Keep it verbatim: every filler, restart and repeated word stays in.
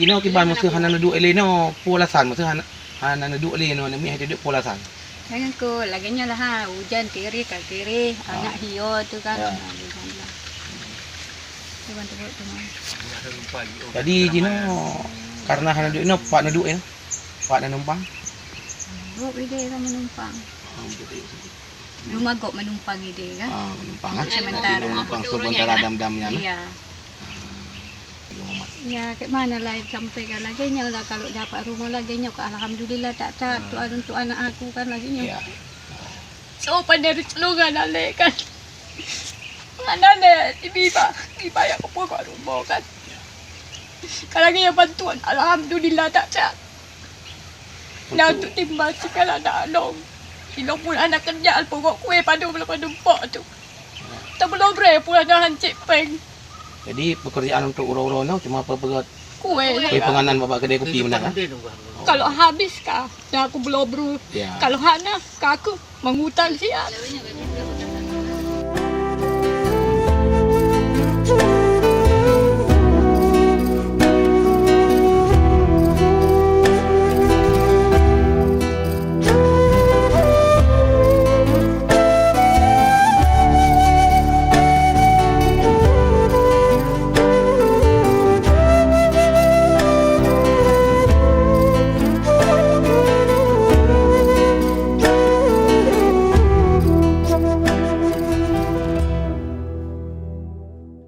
Inoe kiban meuseu hana neuduek lé inoe, peue alasan meuseu hana, hana neuduek lé inoe, neumih hana neuduek, peue alasan? Kan keu lagèe nyoe lah ha, ujan tireh ka tireh, ah, aneuk hio tu kan. Ya. Ah, ujan lah. Tu kan teruk tu mah. Jadi jinoe karena hana duek inoe, pat neuduek inoe? Pat neunumpang? Gob ideh kan meunumpang. Ah, betul. Rumoh gob meunumpang ideh kan? Ah, meunumpang, ah. Sementara. Meunumpang sementara dam-dam nyan, ah. Iya. Ya, keu mana lah sampai kan lagèe nyoe lah, kalau dapat rumoh lagèe nyoe, alhamdulillah that-that. Ah. Tuhan untuk anak aku kan lagèe nyoe. Ya. So, pada rencana kan. Mana lé, tiba-tiba, tiba ya kupeugah rumoh kan. Kalau ada bantuan, alhamdulillah that-that. Nah, untuk timbang segala nak dong. Ilong pun anak kerja, pokok kue padum lapan pok tu. Tabloe bre pun ada hancik peng. Jadi, pekerjaan untuk uroe-uroe nyoe cuma peugöt kue. Kue penganan bak keudè kupi meunan, kan? Kalau habis ka, dah aku bloe bru. Ya. Kalau hana, ka aku mengutang siat.